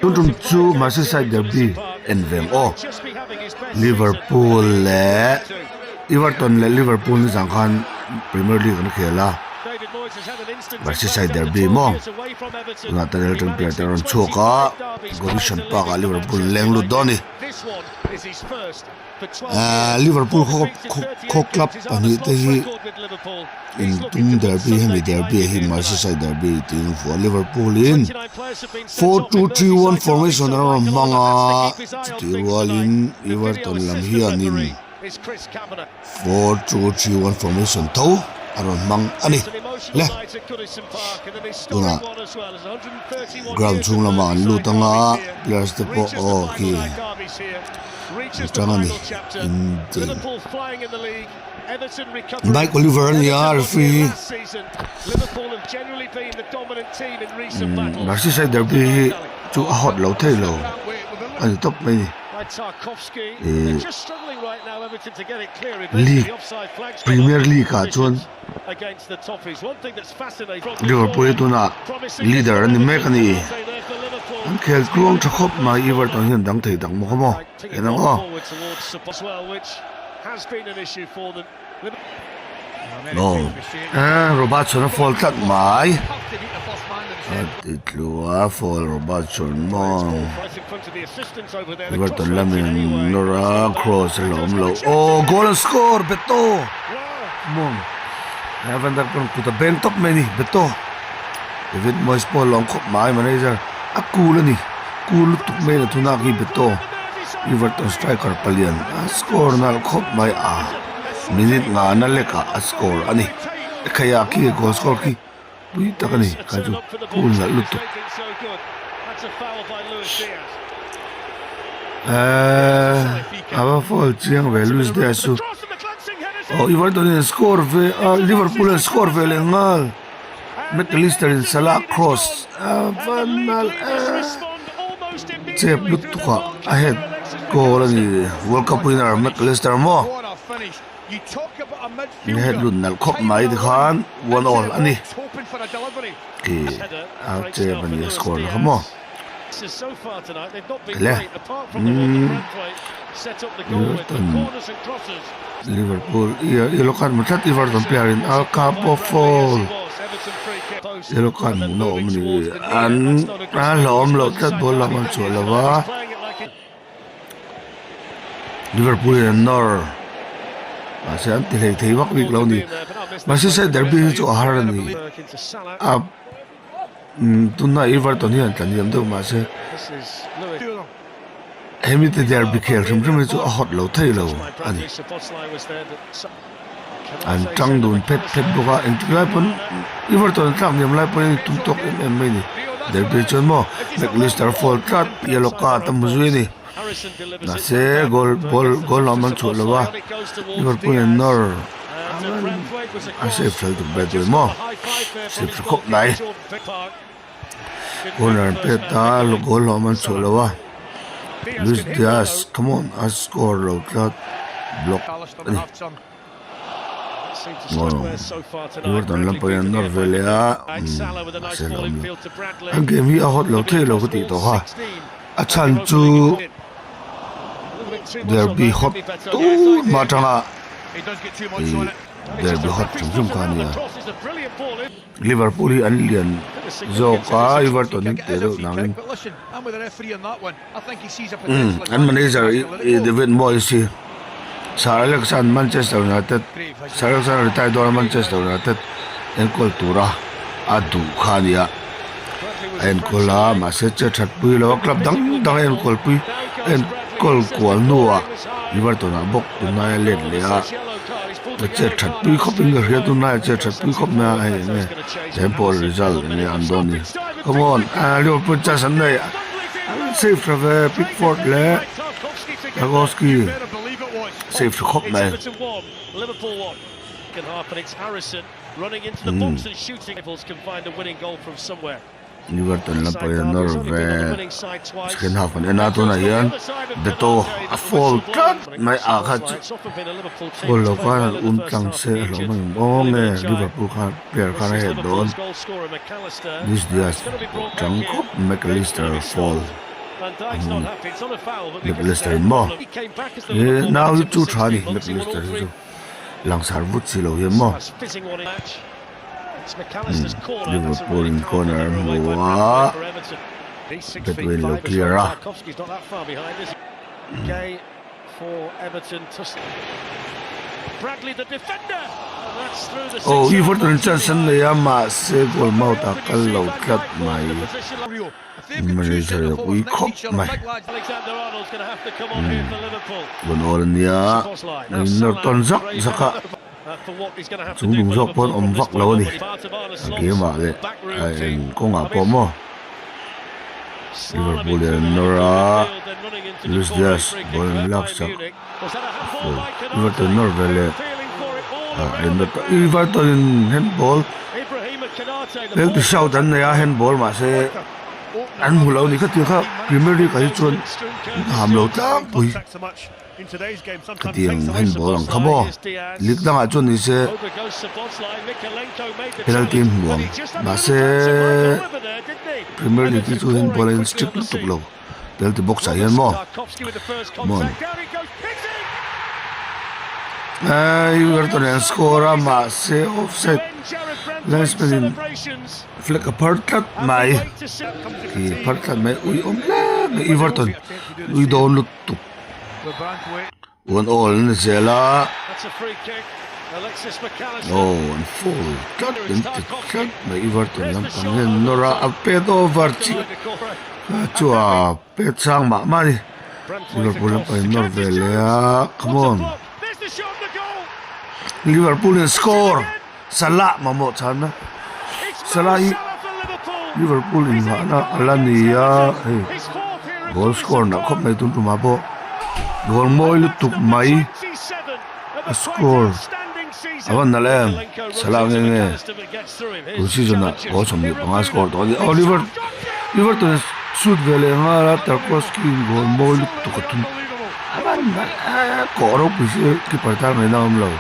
Tun tum chu Merseyside derby en ve ang aw. Liverpool leh Everton leh Liverpool nizan khan Premier League an khel a, Merseyside derby maw tunah Daniel Trippier te a rawn chhuak a, Goodison Park ah Liverpool an leng lut dawn a ni. Ahh Liverpool khaw khaw club pahnih te hi intum derby hemi derby hi Merseyside derby tiin an vuah a Liverpool in 4-2-3-1 formation an rawn hmang a chutih rualin Everton lam hianin 4-2-3-1 formation tho a rawn hmang a ni le tunah ground chhung lamah an lut anga players te pawh aw khi. An tang a ni in ding Mike Oliver a ni a referee hi Merseyside derby hi chu a hot lo thei lo a ni tawp mai a ni ihh league premier league ah chuan Liverpool hi tunah leader a ni mek a ni. An khel tluang tha khawp mai Everton hian dang thei tak maw kha maw en ang aw. Aw eh Robertson a fall tlat mai. A ti tlu a fall Robertson maw. Everton lamin nawr a cross a hlawm lo. Aw goal an score Beto. Mawm he Van Dijk pawn kut a beng tawp mai a ni Beto David Moyes pawh a lawm khawp mai manager a cool a ni cool lutuk mai a thuna khi Beto Everton striker palian a score nalh khawp mai a minute nga na lek ah a score a ni ekhei ah khi goal score khi pui tak a ni kha chu cool nalh lutuk eeee a va foul chiang ve Luis Diaz chu aw Everton in an score ve a Liverpool an score ve leh nghal McAllister in Salah cross a va nalh eee chep lutuk ah a head goal a ni world cup winner McAllister maw. Head lut nalh khawp mai tikhan one all a ni khi a che a ni a score na kha maw le umm Liverpool yellow card hmu tlat Everton player in a cup of foul yellow card hmuhna awm a ni an a hlauhawm loh tlat ball lam an chhuah lo va. Liverpool in an nawr mahse an ti hlei thei vak bik lo a ni mahse se derby hi chu a har a ni a tunah Everton hian tla hniam deuh mahse hemi te derby khel hrim hrim hi chu a hot lo thei lo a ni an tang dun phet phet bawk a engtik lai pawn Everton an tlak hniam lai pawhin an tum tawk em em mai a ni derby chuan maw McAllister foul tlat yellow card a hmu zui a ni mahse goal ball goal lam an chhuah lo a Liverpool in nawr a save fel tuk ber tur maw save tha khawp mai corner an pet a goal hlawm an chhuah lo a Luis Diaz come on a score lo tlat block a ni. Jordan lam pawhin an nawr ve leh a mahse a awm lo an game hi a hot lo thei lo ka tih tawh kha a chhan chu derby hot tun hma atanga ih derby hot hrim hrim kha a ni a Liverpool hi an lian zawk a Everton hi teh deuh nangin Umm an manager ih David Moyes hi Sir Alex an Manchester United Sir Alex an retire dawn a Manchester United enkawl tura a duh kha a nia a enkawl a mahse che that pui lo a club dang dang a enkawl pui enkawl kual hnuah Everton ah bawk tunlai a let leh a a che that pui khawp in ka hria tunlai a che that pui khawp mai a hei enge eng pawh result enge an dawn ni come on ah Liverpool chance an nei. An save tha ve Pickford leh Tarkowski save tha khawp mai. Everton lam pawhin an nawr ve second half an en a tunah hian Beto a foul tlat mai ah kha chu foul lo khan an um tlang se a hlauh mai ang aw nge Liverpool khan player khan a het dawn. Luis Diaz tang khawp McAllister fall. Mac Allister in maw he nau hi chu tha a ni Mac Allister hi chu langsar vut si lo hian maw Liverpool in corner an hmu a Bedwin lo clear a. Aw Everton chance an nei a mahse goal mouth ah kal lo tlat mai manager a pui khawp mai umm awl a nia a in nawr tawn zak zak a chung lung zawk pawn awm vak lo a ni a game ah leh a eng kawngah pawh maw. Liverpool in an nawr a, Luis Diaz ball an lak sak Everton nawr ve leh ah Everton in handball penalty shout an nei a handball mahse an hmu lo a ni khatiang kha Premier League ah hi chuan an ham lo tlangpui. Khatiang handball ang kha maw? League dangah chuan ni se penalty an hmu ang. Mahse Premier League hi chu handball a in strict lutuk lo. Penalty box ah hian maw? Come on. Everton an score a mahse offside linesman in flag a phar tlat mai. Ih phar tlat mai ui awm hle mai Everton ui dawn lutuk. tuk one all an ni zel a aw an foul tlat an ti tlat mai Everton lampang hian an nawr a a pet over chiah a chu a pet sang mah mah a ni Liverpool lampang in nawr ve leh a come on Liverpool in score Salah mamawh chhan a Salah hi Liverpool in nghahna a la ni a hei goal score nah khawp mai tun tumah pawh goal mawi lutuk mai a score a va nalh em Salah nge nge tun season ah goal 25 score tawh a ni aw Liverpool shoot ve leh nghal a Tarkowski in goal mawi lutuk a thun a va nalh em kawh ropui si keeper tan ngaihna a awm lo.